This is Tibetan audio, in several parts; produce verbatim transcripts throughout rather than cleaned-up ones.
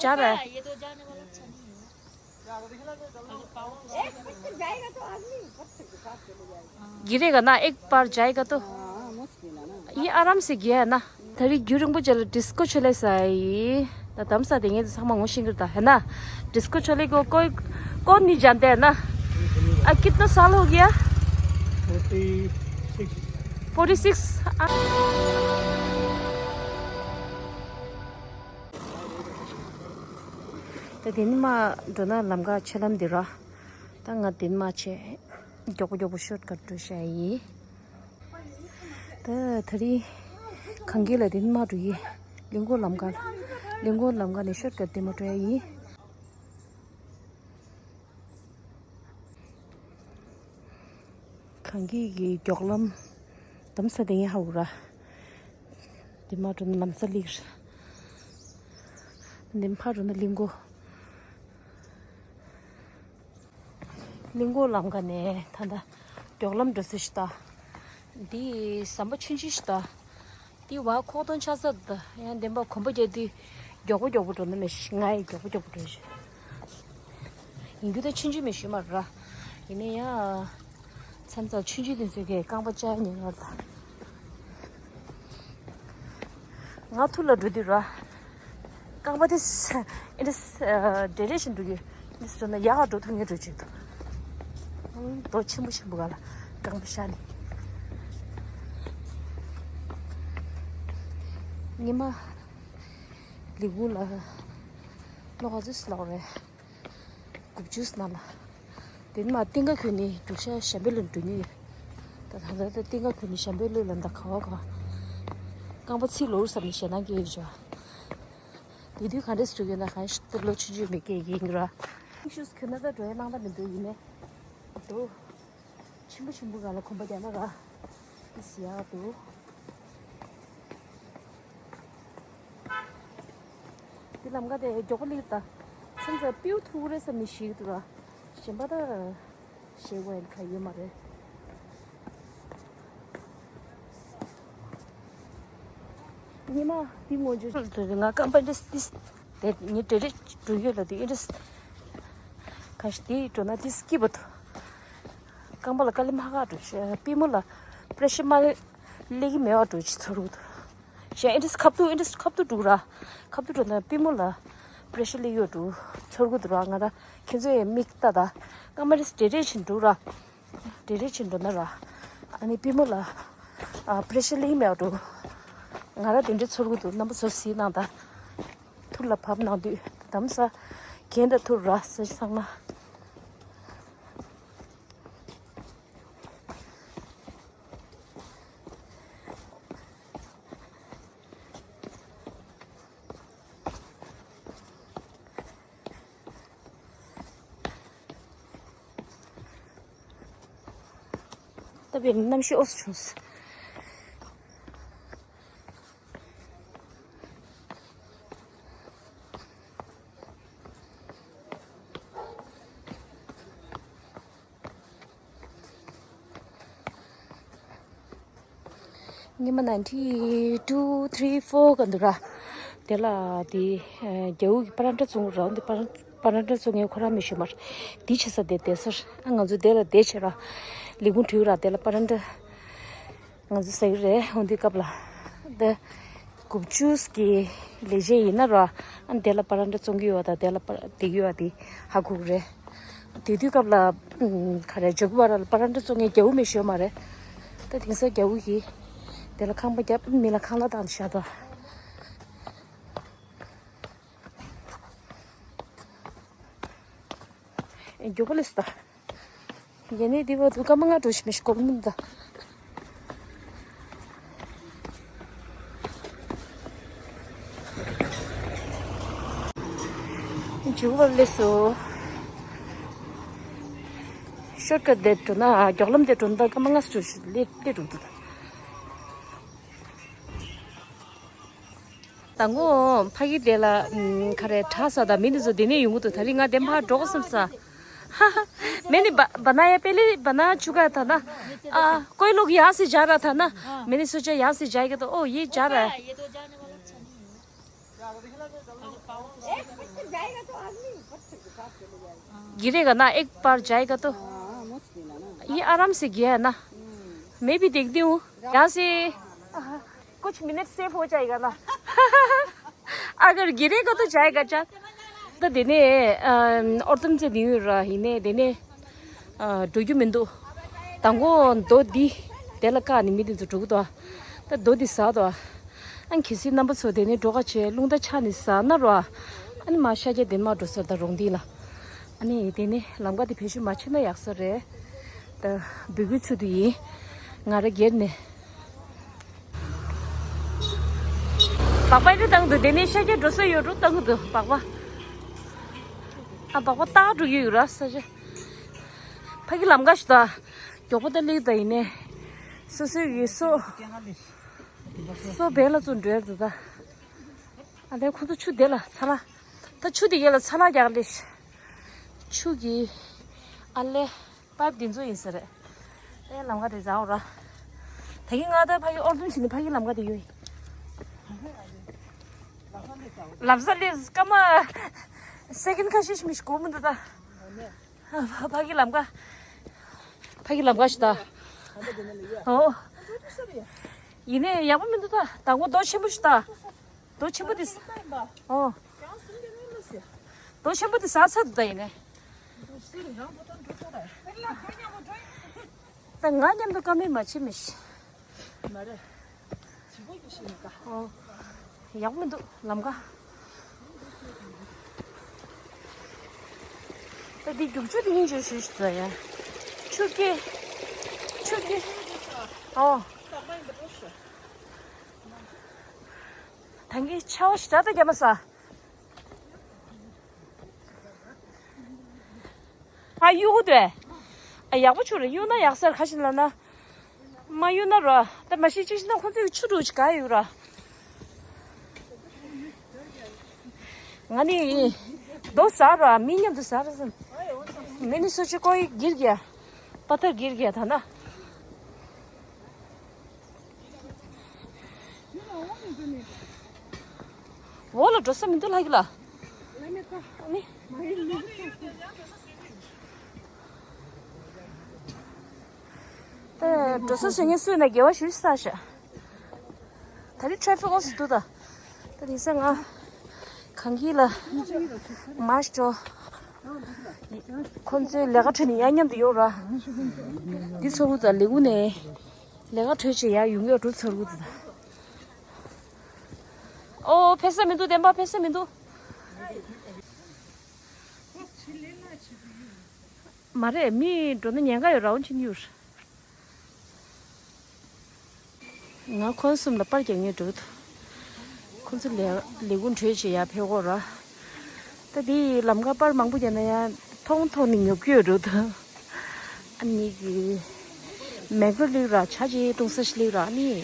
जा रहा है। ये तो जाने वाला अच्छा नहीं है। एक बार जाएगा तो आदमी, गिरेगा ना, एक बार जाएगा तो। हाँ, मुश्किल है ना। ये आराम से गया है ना। ད་རེས་རྒྱུན་རིང་པོ་རྗེས་ལ་ཌིས་ཀོ་ཆོ་ལེ་ཟ་ཡི། ད་དམ་ས་དེ་ངས་ཚང་མ་ངོ་ཤེས་ཀྱི་རེད་ད། है ना? डिस्को चोले को कोई कौन नहीं जानते हैं ना? आ, कितना साल हो गया? Forty six. Forty six. ད་དེ་ནས་མར་འགྲོ་ན་ལམ་ཁ་ཆེ་ལམ་འདི་ར། ད་ང་དེ་ནས་མར་ཆེ། མགྱོགས་པོ་མགྱོགས་པོ་ཤོར་ཀ་ཊི་འགྲོ་ཤག་ཡིན། ད་ད་རེས་གངས་སྐྱིད་ལ་དེ་ནས་མར་འགྲོ་ཡི། གླིང་སྐོར་ལམ་ཁ། གླིང་སྐོར་ལམ་ཁ་ནས་ཤོར་ཀ་ཊི་དེ་མར་འགྲོ་ཡ་ཡིན། གངས་སྐྱིད་ཀྱི་མགྱོགས་ལམ། དམ་ས་དེ་ཡིན་ཧ་འུ་ར། དེ་མར་འགྲོ་ན་ལམ་སང་སླེབས་རེད། དེ་ཕར་འགྲོ་ན་གླིང་སྐོར། གླིང་སྐོར་ལམ་ཁ་ནས་ད་ལྟ་མགྱོགས་ལམ་འགྲོ་ས་ཞིག་ད། འདི་ཟམ་པ་ཆུང་ཆུང་ཞིག་ད། འདི་བ་ཁོག་སྟོང་ཆགས་ས་ད། ཡང་བདེན་པ་གོམ་པ་རྒྱག་དུས་མགྱོགས་པོ་མགྱོགས་པོ་འགྲོ་ན་མི་ཤེས། ང་ཡི་མགྱོགས་པོ་མགྱོགས་པོ་འགྲོ་ཞིག་ཡིན་རྒྱུ་ད་ཆུང་ཆུང་མི་ཤེས་མ་ར། ཡིན་ན་ཡང་། མཚམས་མཚམས་ཆུང་ཆུང་དེ་ཚོས་ཀྱི་རྐང་པ་བཅག་ཉེན་ཁ་ད། ང་ཐུར་ལ་འགྲོ་དུས་ར། རྐང་པ་དེ་ཨེ་འདྲ་ཨེ་འདྲ་རེ་རེ་བཞིན་འགྲོ་གི། ཨེ་འདྲ་འགྲོ་ན་ཡག་ག་འགྲོ་ཐུབ་ངེས་འགྲོ་བྱེད་དུ། རྡོ་ཆེན་པོ་ཆེན་པོ་ག་ལ་རྐང་པ་བཞག་ནས། ཉི་མ་ལི་གུ་ལ་ལོ་ག་ཚོད་སློག་རེད། དགུ་བཅུ་ནང་ལ། དེ་ནས་མར་རྟིང་ཀ་ཁུལ་ནས་འབྲུག་ཤར་གཞན་པའི་ལོ་འགྲོ་ཉེ་ཡོད། ད་ད་ད་ད་རྟིང་ཀ་ཁུལ་ནས་གཞན་པའི་ལོ་ལ་འདའ་ག་བ་ག་རྐང་པ་ཚིག་ལོར་བསམ་ནས་ཞེད་སྣང་སྐྱེ་ཡོད་ཅོ། དེ་དུས་ག་འདྲས་སུ་འགྲོ་གི་ཡོད་ན་གང་ཞིག་ཏུ་ལོ་ཆུང་ཆུང་མི་སྐད་ཡིན་ར། ཤུགས་ཁྱོད་ན་ད་འགྲོ་ཡ་སྣང་ད་མི་འདུག་ཡིན་ནའི། འགྲོ། ཆེན་པོ་ཆེན་པོ་ག་ལ་གོམ་པ་རྒྱག་ན་ར། ཨིས་ཡག་འདུག་འདི་ལམ་ཁ་དེ་མགྱོགས་པོ་སླེབས་ད། མཚམས་མཚམས་པིའུ་ཐུག་རེད་བསམ་ནས་ཞིག་འདུག་ར། གཞན་པ་ད་ཞེད་དགོས་ཡ་ག་ཡོད་མ་རེད། ཉི་མ་འདི་ངོ་འཇུ་ང་རྐང་པ་འདི་འདི་དེ་ཉི་དྲེ་རེ་འགྲོ་ཡོད་ལ་དེ་ཨེ་འདྲ། ག་ཞིག་དེ་འགྲོ་ན་དེ་སྐྱིད་པོ་འདུག་རྐང་པ་ལ་དཀའ་ལས་མ་ཁག་འགྲོ་ཤག་པུས་མོ་ལ་པེ་རེ་ཤར་མ་སླེབས་ཀྱི་མེད་པ་འགྲོ་ཅིག་ཚོར་གི་འདུག་གཞན་ཨེ་འདྲ་ཁ་ཐུག་ཨེ་འདྲ་ཁ་ཐུག་འགྲོ་ར། ཁ་ཐུག་འགྲོ་ན་པུས་མོ་ལ་པེ་རེ་ཤར་སླེབས་ཡོད་འགྲོ་ཚོར་གི་འདུག་ར། ང་ར་ཁྱེད་ཚོའི་མིག་ལྟ་ད། རྐང་པ་རེ་དྲེ་རེ་བཞིན་འགྲོ་ར། དྲེ་རེ་བཞིན་འགྲོ་ན་ར། ཨ་ནི་པུས་མོ་ལ་ཨ་པེ་རེ་ཤར་སླེབས་ཀྱི་མེད་པ་འགྲོ། ང་ར་དེ་འདྲ་ཚོར་གི་འདུག་རྣམ་པ་ཚོ་གཟིགས་གནང་ད། ཐུར་ལ་བབས་གནང་དུས་དམ་ས་གན་ད་ཐུར་ར་ས་ཚང་མ། ད་བས་གནམ་གཤིས་འོ་ཙམ་བྱུང་སོང་། ཉི་མ་ནན་ཊི་ཊུ་ཐི་རི་ཕོར་ག་འདུག་ར། དེ་ལ་དེ་རྒྱ་བོ་གི་པ་རན་ཏྲ་བཙོང་ར། འདི་པ་རན་པ་རན་ཏྲ་བཙོང་མཁན་ཁོ་རང་མི་ཤེས་མ་རེད། དེ་ཆེ་ས་དེ་དེ་སར་ཨ་ང་ཚོ་དེ་ལ་བསྡད་བྱས་ར། ལས་ཁུངས་བྲིས་ར། དེ་ལ་པ་རན་ཏྲ་ང་ཚོ་ཟ་གི་རེད། འོ་འདི་སྐབས་ལ་འདི་དགུ་བཅུ་གི་ལས་བྱེད་ཡིན་ན་ར། ཨ་དེ་ལ་པ་རན་ཏྲ་བཙོང་གི་ཡོད་པ་དང་དེ་ལ་པ་དེ་གི་ཡོད་པ་དེ་ཧ་གོ་གི་རེད། དེ་དུས་སྐབས་ལ་ཨུམ་ག་རེ་ཇོ་གི་བ་ར་ལ་པ་རན་ཏྲ་བཙོང་མཁན་རྒྱ་བོ་མི་ཤོད་མ་རེད། ད་དེང་སང་རྒྱ་བོ་གིས་དེ་ལ་ཁང་པ་བརྒྱབ། མི་ལ་ཁང་གླ་བཏང་བཞག་ད། མགྱོགས་པོ་སླེབས་སོང་ད། ཡ་ནི་འདི་བར་དུ་སྐར་མ་ལྔ་འགྲོ་ཞིག་མི་ཤེས་གོ་མིན་ད། མཇུག་བར་སླེབས་སོང་། ཤོར་ཀ་ཊི་དེ་འགྲོ་ན་མགྱོགས་ལམ་དེ་འགྲོ་ན་ད་སྐར་མ་ལྔ་འགྲོ་ཞིག་སླེབས་སླེབས་འགྲོ་འདུག་ད། དང་པོ་ཕ་གི་དེ་ལ་ཨམ་ག་རེ་དྲག་ས་དང་མི་འདི་ཚོ་དེ་ནས་ཡོང་གི་འདུག་ད་རིང་ང་དེ་ཕར་འགྲོ་དགོས་བསམ་ས། मैंने ब- बनाया, पहले बना चुका था ना। आ, कोई लोग यहाँ से जा रहा था ना। मैंने सोचा यहाँ से जाएगा तो, ओ, ये जा रहा है। ये तो जाने वाला अच्छा नहीं है। गिरेगा ना, एक बार जाएगा तो। ये आराम से गया है ना। मैं भी देखती हूँ। यहाँ से कुछ मिनट सेव हो जाएगा ना। अगर गिरेगा तो जाएगा जा। ད་དེ་ནས་ཨ་ཨོར་ཏམ་ཙེ་དེ་ཡོད་ར། ཡིན་ནས་དེ་ནས་ཨ་འགྲོ་རྒྱུ་མི་འདུག་དང་པོ་རྡོ་འདི་དེ་ལ་བཀག་ནས་མི་དེ་ཚོ་འགྲོ་གི་འདུག་ད་རྡོ་འདི་ཟག་འདུག་ཨ་གལ་སྲིད་རྣམ་པ་ཚོ་དེ་ནས་འགྲོ་ག་བྱས་རླུང་རྟ་ཆག་ནས་ཟག་ན་ར། ཨ་ནི་མ་ཤ་རྒྱག་དེ་མ་འགྲོ་ས་རེད། ད་རོང་འདི་ལ། ཨ་ནི་དེ་ནས་ལམ་ཁ་དེ་བེད་སྤྱོད་མ་བྱས་ན་ཡག་ས་རེད། ད་འབོད་སྐུལ་ཚུལ་དུ་ཡིན། ང་ར་སྒེར་ནས། སྦག་སྦག་རེ་བཏང་འདུག་དེ་ནས་ཤ་རྒྱག་འགྲོ་ས་ཡོད་འགྲོ་བཏང་གི་འདུག་སྦག་སྦག་ཨ་སྦག་སྦག་རྟག་འགྲོ་གི་ཡོད་ར་ས་ཆ། ཕ་གི་ལམ་ཁ་ཞིག་ད། མགྱོགས་པོ་ད་སླེབས་ད་ཡིན་ནས། སོ་སོའི་གི་སོ། སོ་བལ་ལ་ཚུར་འགྲོ་ཡ་འདུག་ད། ཨ་ལས་ཁོ་ཚོ་ཆུ་དེ་ལ་ཚ་ལ། ད་ཆུ་དེ་ག་ལ་ཚ་ལ་རྒྱག་ལེ། ཆུ་གི་ཨ་ལས་པའིབ་དེ་ཚོ་ཡིན་ས་རེད། ཨེ་ལམ་ཁ་དེ་ཟ་འོ་ར། ད་གིན་ང་ད་ཕ་གི་ཨོར་ཏམ་ཕྱིན་ནས་ཕ་གི་ལམ་ཁ་དེ་ཡོད་ཡིན། ལབ་ས་ལས་སྐར་མ་སེ་ཀན་ཁ་ཤས་ཤིག་མི་ཤིག་གོ་མི་འདུག་ད། ཕ་གི་ལམ་ཁ། ཕ་གི་ལམ་ཁ་ཞིག་ད། ཨོ། ཡིན་ནས་ཡག་པོ་མི་འདུག་ད། དང་པོ་རྡོ་ཆེན་པོ་ཞིག་ད། རྡོ་ཆེན་པོ་དེ། ཨོ། རྡོ་ཆེན་པོ་དེ་ཟག་ཚར་འདུག་ད་ཡིན་ནས། ད་ང་མཉམ་དུ་ཀ་མེད་མ་བྱེད་མི་ཤེས། མ་རེད། བྱིས་པ་གི་ཤེས་ཡོན་ཀ་ཨོ། ཡག་པོ་མི་འདུག་ལམ་ཁ། ད་འདི་རྒྱུག་ཆུ་དེ་སྙིང་རྗེ་ཞུ་ཞུ་ད་ཡ། ཆུ་སྐྱེ། ཆུ་སྐྱེ། ཨོ། ད་གིན་ཆར་པ་ཞེ་དྲག་ད་རྒྱབ་མ་ས། ཨ་གཡུག་གི་འདུག་ཨ་ཡག་པོ་ཆུ་རེད། གཡུག་ན་ཡག་ས་རེད། ཁ་ཤས་ལབ་ན། མ་གཡུག་ན་ར། ད་མ་གཞི་ཅི་ཞིག་ན་ཁོང་ཚོས་ཆུ་འགྲོ་ཅིག་ག་ཡོད་ར། ང་ནི་རྡོ་ཟ་ར། མི་མཉམ་དུ་ཟ་ར་ཟེར། མི་ནི་སོ་ཆུ་ཀོ་ཡི་གིར་གྱ། པ་ཐར་གིར་གྱ་ད་ན། འོག་ལ་འགྲོ་ས་མི་འདུག་ལྷ་གི་ལ། ཨ་ནི། ད་འགྲོ་ས་བཟོ་མཁན་སུ་ཡིན་ན་དགེ་བ་ཞུ་ས་ཤ། ད་རེས་ཊེ་ཕིག་ཨོ་སི་འདུག་ད། ད་དེང་སང་ང་གངས་སྐྱིད་ལ་མར་ཤོ། ཁོང་ཚོའི་ལས་ཀ་ཁྲོད་ནས་ཡང་མཉམ་དུ་ཡོད་ར། འདི་ཚོ་བོ་ད་ལས་ཁུངས་ནས་ལས་ཀ་གྲོལ་བྱས་ཡར་ཡོང་གི་འགྲོ་ཚར་གི་འདུག་ད། ཨོ་ཕེབས་ས་མི་འདུག་བདེན་པ་ཕེབས་ས་མི་འདུག་མ་རེད། མི་འགྲོ་ན་ཉེན་ཁ་ཡོད་ར། འོ་ཕྱིན་ཡོད། ང་ཁོང་གསུམ་ལ་པར་རྒྱག་ངེས་འགྲོ་འདུག་ཁོང་ཚོ་ལས་ལས་ཁུངས་གྲོལ་བྱས་ཡར་ཕེབས་ཀྱི་ཡོད་ར། ད་དེ་ལམ་ཁ་པར་མང་པོ་རྒྱག་ན་ཡང་མཐོང་མཐོང་ནས་ཉོབ་ཀྱི་ཡོད་འགྲོ་འདུག་ཨ་ནི་གི་མེག་རོ་ལིག་ར་ཆ་ཅིག་ཀྲུང་ས་ཤི་ལིག་ར། ཨ་ནི་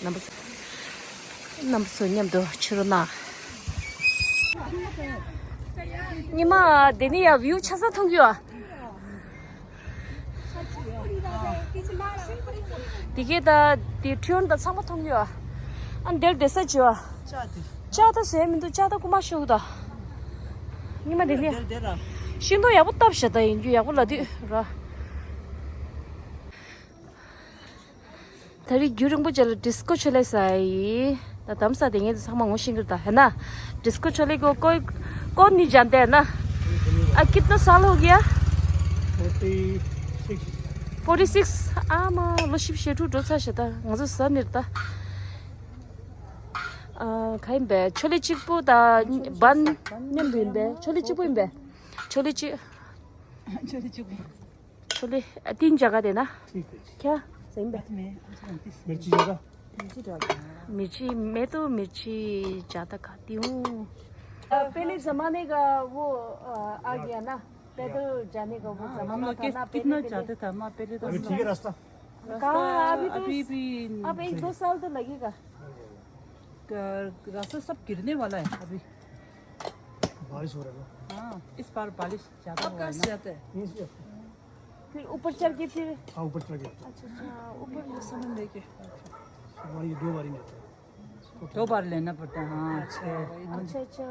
རྣམ་པ་ཚོ་རྣམ་པ་ཚོ་མཉམ་དུ་ཕྱི་རུ་ན། ཉི་མ་དེ་ནས་ཡར་བིའུ་ཆ་ཚང་མཐོང་གི་ཡོད། དེ་གའི་ད་དེ་ཁྲིའུ་ད་ཚང་མ་མཐོང་གི་ཡོད། ཨ་འདིར་བསྡད་ས་ཅི་བ། ལྕགས་ད་ཟེར་མི་འདུག་ལྕགས་ད་རྐུ་མ་ཤོར་ད། ཉི་མ་དེ་ནས་ཤིང་སྡོང་ཡག་པོ་བཏབ་ཤག་ད་ཡིན་རྒྱུ་ཡག་པོ་ལབ་དུས་ར། ད་རེས་རྒྱུན་རིང་པོ་ཅིག་ལ་ཌིས་ཀོ་ཆོ་ལེ་ཟ་ཡི། ད་དམ་ས་དེ་ངས་ཚང་མ་ངོ་ཤེས་ཀྱི་རེད་ད། ཧེ་ན། ཌིས་ཀོ་ཆོ་ལེ་གོ་ཀོ་ཀོན་ནི་ཇན་ཏེ་ན། ཨ་ཀིཏ་ན་སཱལ་ཧོ་གི་ཡ། Forty six. Forty six. ཨ་མ་ལོ་བཞི་བཅུ་ཞེ་དྲུག་འགྲོ་ཚར་ཤག་ད་ང་ཚོ་ཟ་ནི་རེད་ད། ཨ་ག་ཡིན་པས། ཆོ་ལེ་གཅིག་པོ་ད་བན་མཉམ་དུ་ཡིན་པས། ཆོ་ལེ་གཅིག་པོ་ཡིན་པས། ཆོ་ལེ་གཅིག་ཆོ་ལེ་གཅིག་པོ། ཆོ་ལེ། ཨ་तीन जगह देना। ठीक है जी। क्या? सही में? मिर्ची ज़्यादा? मिर्ची डाल देना। मिर्ची, मैं तो मिर्ची ज़्यादा खाती हूँ। अ, पहले ज़माने का वो, अ, आ गया ना, पैदल जाने का वो हाँ, ज़माना हम लोग था किस, ना, पहले, कितना पहले। जाते था, माँ, पहले तो अभी हम लोग ठीक है रास्ता? कहाँ, अभी तो अभी भी अब एक दो साल तो लगेगा। क-, रास्ता सब गिरने वाला है अभी। बारिश हो रहा है ना? हाँ, इस बार बारिश ज़्यादा हुआ है ना। कहाँ से जाते हैं? यहीं से जाते हैं। फिर ऊपर चढ़ के फिर हाँ, ऊपर चढ़ के। अच्छा, अच्छा, ऊपर में सामान लेके। हमारी ये दो बारी में होता है। दो बार लेना पड़ता है। हाँ, छः। अच्छा, अच्छा।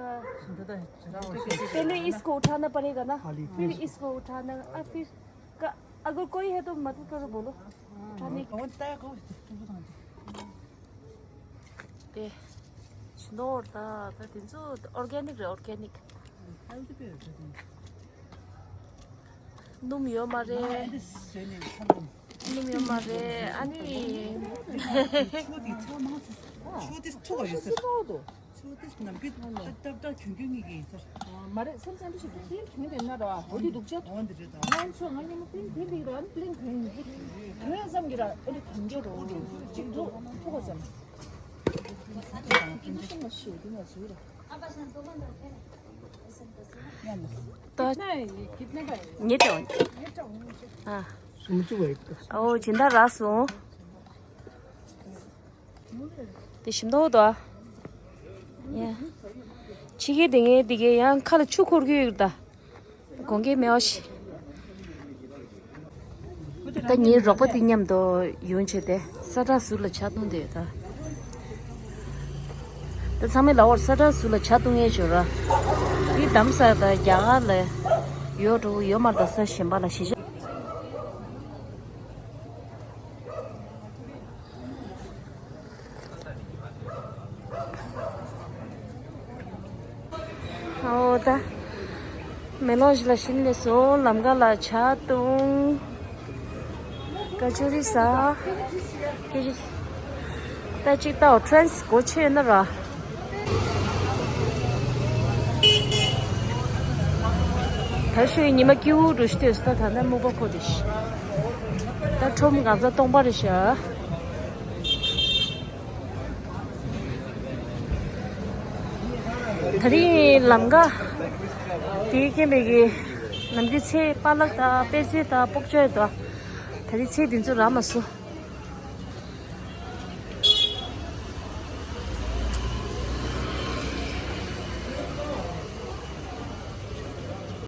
पहले इसको उठाना पड़ेगा ना, फिर इसको उठाना, और फिर का, अगर कोई है तो मदद करो, बोलो। उठाने की। དེ་ཞིམ་མདོག་ད་ད་དེ་ཚོ་ཨོར་གེ་ནིག་རེད། ཨོར་གེ་ནིག་སྣུམ་ཡོད་མ་རེད། སྣུམ་ཡོད་མ་རེད། ཨ་ནི། ཆུ་དེ་ཚ་མང་ཆུ་དེ་ཐུག་ག་ཡོད་ས། ཆུ་དེ་ནམ་རྒྱུན་ཏག་ཏག་ཏག་གྱོན་གྱོན་ངེས་ཀྱི་ཡིན་ས། མ་རེད། སེམས་ཅན་འདི་ཞིག་གིས་ཏིན་གྱོན་དེ་ན་ར་འོ་དེ་སྡུག་ཅག་འོ་འདི་རེད་ད། ང་ཚོ་ང་ཉིན་མོ་ཏིན་དེ་འདི་ར་ཏིན་གྱོན་གྱོན་ཙམ་གྱི་ར་ཨོ་དེ་གྱོན་གྱོན་རོ་ཅིག་འདུག་ཐུག་ག་ཙམ། ཏིན་སེམས་ལ་ཤེས་དེ་ང་ཚོའི་ར། ད་ཉེ་དྲ་ཨ་ཨོ་སྦྱིན་བདག་རག་སོང་། དེ་ཞིམ་མདོག་དོ། ཡ། ཕྱི་གི་དེ་ངའི་དེ་གའི་ཡང་ཁ་ལ་ཆུ་འཁོར་གྱི་ཡོད་ད། དགོང་གི་མེ་བ་ཤི། ད་ངའི་རོགས་པ་དེ་མཉམ་དུ་ཡོང་བྱས་ཏེ་ས་བཀྲ་ཟུར་ལ་ཇ་བཏུང་དེ་ད། ད་ཚང་མས་ལབ་པར་ས་བཀྲ་ཟུར་ལ་ཇ་བཏུང་ངེས་བྱོས་ར། འདི་དམ་ས་ད་རྒྱ་གར་ལ་ཡོད་འགྲོ་ཡོད་མ་རེད། ད་ས་གཞན་པ་ལ་གཞིས་ཆགས། ཨོ་ད། མེ་ལོང་ཞིག་ལ་ཕྱིན་ནས་སོང་། ལམ་ཁ་ལ་ཇ་བཏུང་། ཀ་ཅོ་རི་ཟ། ཀེ་ཅི། ད་ཅིག་ལྟའོ་ཊེན་སི་སྒོ་ཕྱེ་ན་ར། ད་ཤོད་ཉི་མ་སྐྱིད་པོ་འགྲོ་ཤི་ཏོས་ད་ད་ན་སྨུག་པ་ཁོ་དེ་ཤི། ད་ཁྲོམ་གང་ཚ་སྟོང་པ་རེད་ཤག་ད་རིང་ལམ་ཀ་དེའི་ཁེ་མེ་གི་ནམ་རྒྱུན་ཚེ་པཱ་ལགས་དང་པད་ཚལ་དང་སྤོག་ཅོག་དང་ད་རིང་ཚེ་འདི་ཚོ་རག་མ་སོང་།